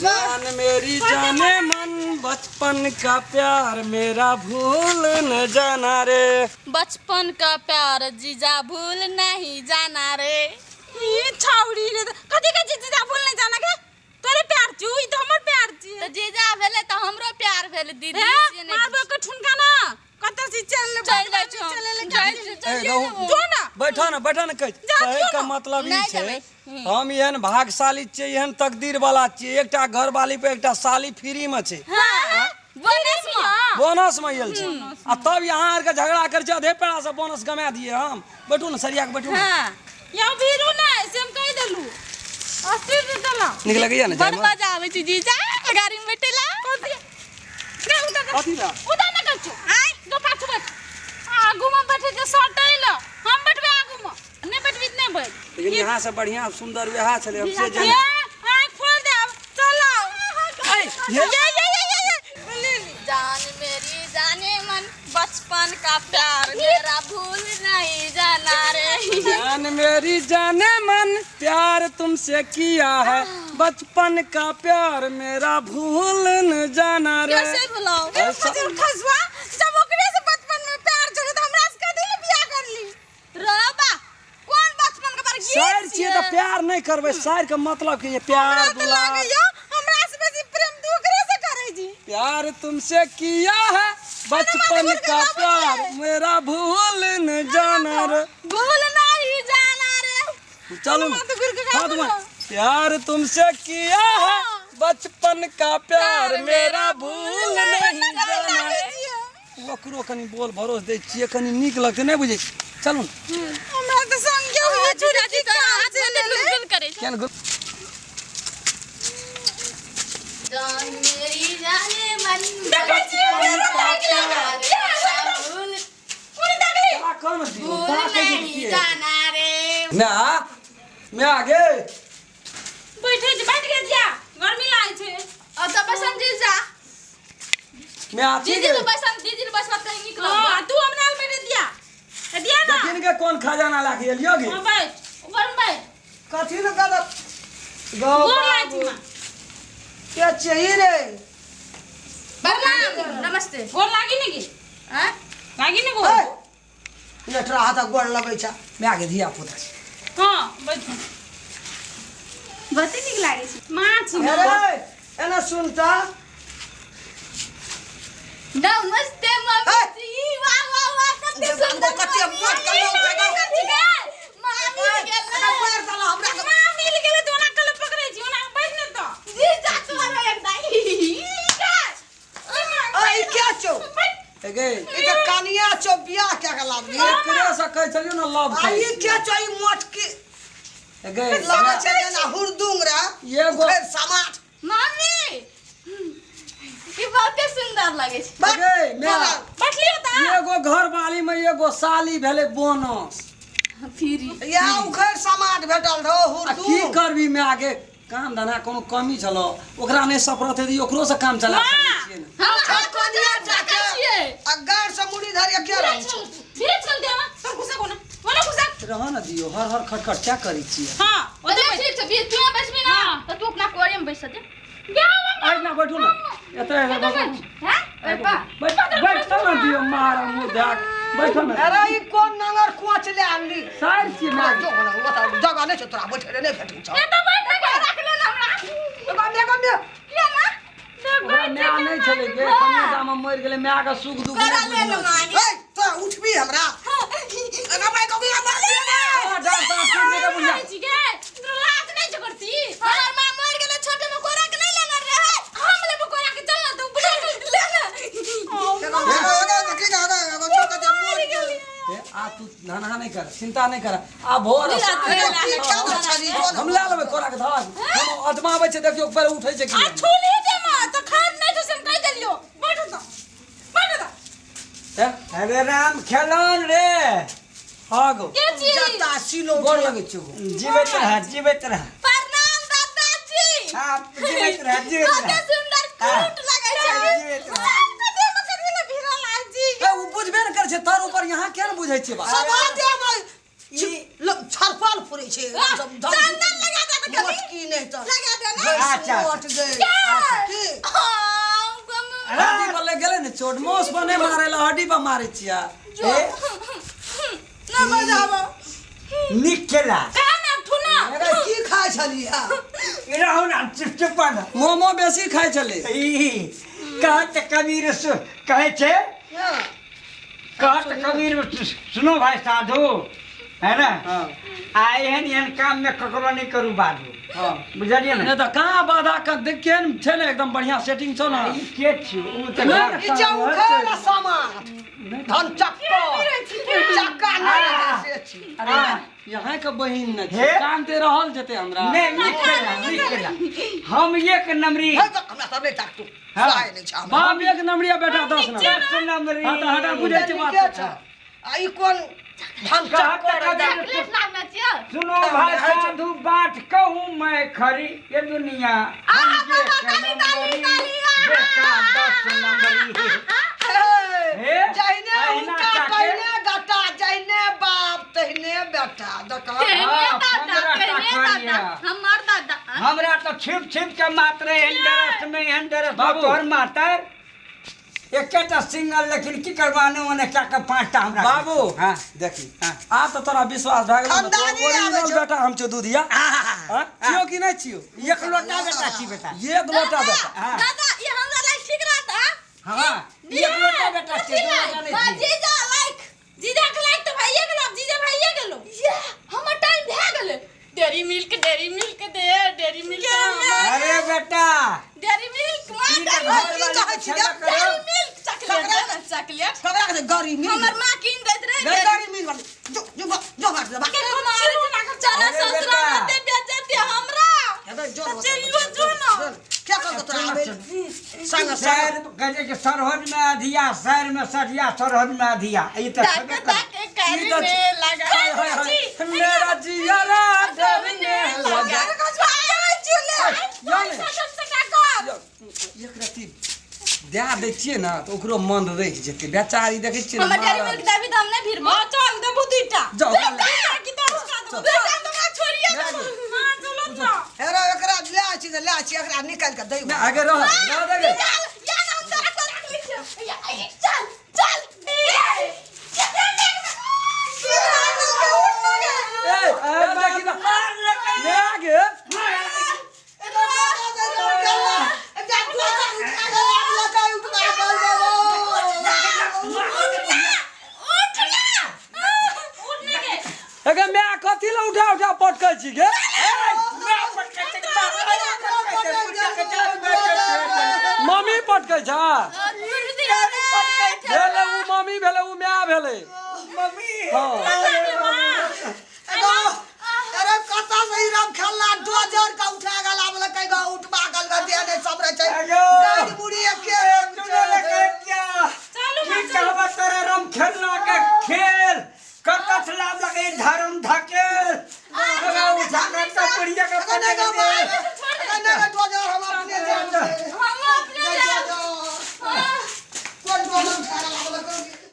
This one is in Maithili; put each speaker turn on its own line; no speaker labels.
जान मेरी जाने मन बचपन का प्यार मेरा भूल न जाना रे।
बचपन का प्यार जीजा भूल नहीं जाना रे।
ई छौड़ी रे, कथी के जीजा भूल नहीं जाना के? तोरे प्यार छु, ई त हमर प्यार छी।
त जीजा भेलै त हमरो प्यार भेलै दीदी।
हे,
से नहि
मारबो के ठुनका ना कतऽ से चल ले।
चल जाइ छी हम।
चले ले।
जाइ छी, चल
ए, रहू।
जो ना।
बैठो ना, बैठो ना। कहै
जा,
कहै
जो
के
ना।
मतलब ई
नहि
छै,
जेबै।
हम एहन भागशाली छियै, एहन तकदीर वाला छियै, एकटा घरवाली पे एकटा साली फ्री में छै।
हाँ, बोनस में।
बोनस में आयल छै आ तब यहाँ आर के झगड़ा कर छै, आधे पेड़ा से बोनस गमा दिए हम। बैठू ने, सरिया के बैठू ने।
हाँ, यौ भीरू नै से हम कहि देलू, अस्थिर दे देला।
नीक लगैया ने
बड़
जायमे?
मजा आबै छै जीजा गाड़ी में बैठेला।
रे उधर कर।
कथी ला?
उधर न कर छु। आय जो पाछू बैठ, आगू में बैठे जे सटैल, हम बैठबे आगू में, नहीं बैठबी त नहीं बैठ।
लेकिन यहाँ से बढ़िया सुंदर वएह छलै, हम से
ये
जान।
आँख खोल दे, अब चलो।
ऐ, ये
ये ये ये ये ये ले ली।
जान मेरी जाने मन बचपन का प्यार मेरा भूल नहीं जाना रे।
जान मेरी जाने मन प्यार तुमसे किया है, बचपन का प्यार मेरा भूल न जाना रे।
कैसे भुलाओ?
ऐसा-
मजूर खसवा, जब ओकरे से बचपन में प्यार छलै त हमरा से कथी ले बियाह करली?
रबा कोन बचपन के बारे
सार छियै तऽ प्यार नहि करबै? सार के मतलब की? प्यार
हमरा तऽ
दुलार।
लागैया हमरा से बेसी प्रेम तू ओकरे से करै छी।
प्यार तुमसे किया है, बचपन का प्यार मेरा भूल न जाना रे।
भूल नहीं जाना रे।
चलू।
माँ तो घुर के
हाँ, तुम्हारे प्यार तुमसे किया है, बचपन का प्यार मेरा भूल नहीं जाना रे। ओकरो कनि बोल भरोस दै छियै, कनि नीक लगतै, नहि बुझै छी? चलू ने।
हमरा तऽ संगे हुए
जीजा जी तऽ हाथ में गुलगुल करै छै।
केहन
जान मेरी जाने मन
देखै छियै,
बचपन का प्यार मेरा भूल
आ, कोन दियौ?
भूल
ताकै छै
नहीं
किए?
जाना रे।
म्या, म्या गे।
बैठे छै, बैठ के जिया, गर्मी लागै छै।
और तऽ बसन जीजा।
म्या छी
दीदी
गे।
तो बसन, दीदी तो बस बात कहीं निकलो।
हां, तू हमरा लग बैठे दिया दिया ना।
देखिन के कोन खजाना लाके एलियो गे।
हां, बैठ ऊपर में बैठ।
कथी ने गलत
गौ
गोर लागै छी मां।
के चाहिए रे?
प्रणाम, नमस्ते।
गोर लागी ने की?
हैं?
लागी ने गोर?
ए, लेटरा हाथ गोड़ लगै छै।
म्या के धिया पुता छै।
हां, बैठ।
बहुते नीक लागै छै।
माछ।
अरे एना सुनता।
नमस्ते मम्मी
ए!
जी। वाह वाह वाह, कते सुंदर
कते
मम्मी।
मोट के लोग छै गौ।
मामी गेलै।
एना मार देला हमरा के।
मां मिल गेलै त ओना कल पकड़ै छी, ओना बैठ ने त।
जी जा तोरा एक दाई।
ए, ई के छौ?
ए गे।
ई त कनिया छौ, बियाह के के लाबली?
एकरे से कहै छलियो ने लव।
आ ई के छौ, ई मोट के?
ए गे।
लगै छै जेना हुरदुंग रे।
एगो-
उखड़ि समाठ।
मम्मी, ई बहुते सुंदर लगै छै।
ए गे म्या।
बैठलियो त।
एगो घरवाली में एगो साली भेलै बोनस।
फिर
या उखड़ि समाठ भेटल रहो।
आ की
हुरदुंग।
करबी म्या गे, काम धंधा कोनो कमी छलो? ओकरा नहि सफरत हेतै, ओकरो से काम चला सकै छियै ने।
हम
आ कनिया
जाके छियै।
आ गाड़ से मुड़ी धरिया के रहै छै?
धीरे चल दे, तोर घुसा कोना ओना घुसा।
रह ने दियौ, हर हर खटखट क्या करै छियै?
हां,
ओते ठीक छै, बी तू बैसबी ना
हाँ।
त तू अपना कोरे में बैस दे।
आइ ना बैठू ने एतऽ, एतऽ बैठू।
हैं ओए पा।
बैठ बैठ तब ने दियौ, मारा मुँह धए बैठो ने।
अरे ई कोन नांगर कोच ले आनली?
साइड छियै म्या गे।
जो ना ओतऽ जगह नहि छै तोरा बैठे ले, नहि भेटै छौ।
ए त बैठ के
रख ले ना हमरा।
एगो एगो मे।
किया ना?
ओकरा माय नहि छलै गे, कनिए टामे मरि गेलै, मायके सुख दुख
कोरा
नहि
ले ले
बुझलक।
मामी।
ए, तोरा उठबी हमरा? एगो भाई कभी हमरा ले ले।
आ, डाँट साँट टूटि जेतै बुढ़िया।
छी गे, तोरा लाज नहि छौ करती?
हमर मां मर गेलै छोटे में, कोरा के नहीं लेना रहे।
हम लेबो कोरा के, चल ना तू बुढ़ा के
ले ना।
एगो एगो एगो की एगो एगो छोटा जे मोट के।
ए, आ तू धनहा नहि कर, चिंता नहि कर, आ भोर आ साँझ।
एगो पीठा में छड़ी जो
हम लए लेबै कोरा के धर, हम अजमाबै छै, देखियौ पहिले उठै छै कि
आ
नहि।
छुली दे मां त खाद नहि छौ से हम कहि देलियो। बैठ त, बैठ त।
ए,
अरे राम खेलौन रे।
हाँ गो।
के छी?
जता सिलो।
गोर लगै छियौ गो।
जीवैत रह, जीवैत रह।
प्रणाम दादाजी।
हाँ, जीवैत रह, जीवैत
बहुते
रह।
सुंदर क्यूट लगै छै।
जीवैत रह।
कते में कते ले भिड़ा लाल जी।
ए, ओ बुझबे ने करै छै तर ऊपर, यहाँ किया ने बुझै छियै बात?
सब आते हम छरपल फुरै छै।
चंदन लगा दे। कनी।
मोटकी नहीं तो
लगा दे ना।
अच्छा,
मोट गई की
हाँ,
हड्डी पर लग गेलै ने चोट मोस पर नहि मारै ला हड्डी पर मारै छियै
ए,
ना मजा आबो
नीक केला
कहा ना ठुना
अरे की खाइ छलियै
रहू ना चुप चुप ना
मोमो बेसी खाइ छलै
ई कहत कबीर कहै छै
हाँ।
कहत कबीर सुनो भाई साधु है ना
हाँ।
आ एहन एहन काम में ककरो नहीं करू बाधू
हाँ।
बुझलियै ने
नहि तऽ कहाँ बाधा के देखिए ने छै ने एकदम बढ़िया सेटिंग छौ ने
ई के छियौ उ तऽ
नहि,
ई चौखा ना सामान धन चक्का चक्का नहि रहै से छी
अरे यहाँ के बहिन ने छै
हे?
कानते रहल जेतै हमरा
नहि नीक केला नीक केला हम एक नंबरी
हे तऽ हमरा सब नहि ताकतू
हाँ।
साय नहि छै हमरा
बाप एक नंबरिया बेटा 10 नंबर
दस नंबरी
हाँ तऽ हटा बुझै छै
नीके
बात
छौ। आ ई कोन धन
कहत
चक्का
कबीर
चॉकलेट लाना छियै
सुनो भाई साधु बात कहूँ मैं खरी ये दुनिया हम एक नंबरी बेटा 10 नंबरी हे,
जहिने
अहिना
हुनका
चाके।
तहिने गटा जहिने बाप तहिने बेटा देखा
तेहने
हाँ,
दादा
15 टा
तेहने
खरी
दादा
है।
हमर दादा
हमरा तो छिप छिप के मात्र एहन डरस में एहन डरस
बाबू।
तोहर मातर एकेटा सिंगल लेकिन की करवाने ओने क्या के पांचटा हमरा
बाबू
हाँ
देखी
हाँ।
आब तऽ तोरा विश्वास भए गेल ने, तोहर
खानदानी आबै
ओरिजिनल
छौ।
बेटा हम छियौ दूधिया हाँ? छियौ कि नहि छियौ
एक लोटा बेटा छी बेटा
एक लोटा बेटा
हाँ।
दादा ये हमरा लाइक ठीक रहता
हाँ एक लोटा बेटा छी दू लोटा नहि
हाँ,
छी।
जीजा लाइक
जीजा के लाइक तो भाइये गेलो अब जीजा भाइये गेलो
ये हमर टाइम भए गेलै डेयरी मिल्क डेयरी मिल्क दे डेयरी मिल्क
अरे बेटा
डेयरी मिल्क माँ
ई तऽ
डेयरी
घर
की
वाली
कहै
के
छी
छेबे
गे?
करो।
मिल्क चॉकलेट दे ना चॉकलेट
ककरा कहै छै गरी मिल
हमर माँ कीन दैत रहे
गई गरी मिल वाली जो जो जो बात दबा
के मारे चला
अरे
ससुरा
बेटा।
मते बेइज्जती हमरा
हेबे जो
तो चलियो जो ना।
क्या कर तोरा आबे संग
शहर
संग
कहै छै कि सरहद में अधिया शहर में सरिया सरहद में अधिया ई तऽ
धक
छेबे करे।
धक
ई तऽ
करने लगा
हाय, हाय, हाय। मेरा जियरा डरने लगा या ने। एक रत्ती दए दै छियै ने तऽ ओकरो मन रहि जेतै बेचारी देखै छियै ने
हमर डेयरी
मारल।
मिल्क देबी तऽ हम नहि भिरबो
हां चल देबो दुईटा
जाओ, ओकरा ले।
की तो उसका देबो
बेटा हमरा छोड़िए
लए गेल।
हां चलो ना
हेरो एकरा ले छी ले छी एकरा निकाल के दै
नहि, आगे रह रह दे गे।
चल या ना हम तोरा को रख लै छियौ या, ई, चल चल
ए, ए, देखी तऽ। ले आगे। एगे माय कथी लए उठा उठा पटकै छी गे मम्मी पटकै छ भेलै उ मम्मी भेलै उ माय भेलै
मम्मी
हाँ
अरे कतऽ से ई राम खेलना 2000 का उठा गेल आब लग कहीं उठबा गेल गे देह नहि सबरे छै
अयो।
गाड़ी मुड़ी एके रंग
सुनो ने
छै
कहिया। की कहबा तोरा राम खेलना के खेल कतऽ लाभ लगे धर्म धकेल अरे उठा के तो पुड़िया के
अगर नहीं
पटक
गो
दे।
अगर नहीं गो 2000 हम अपने जान से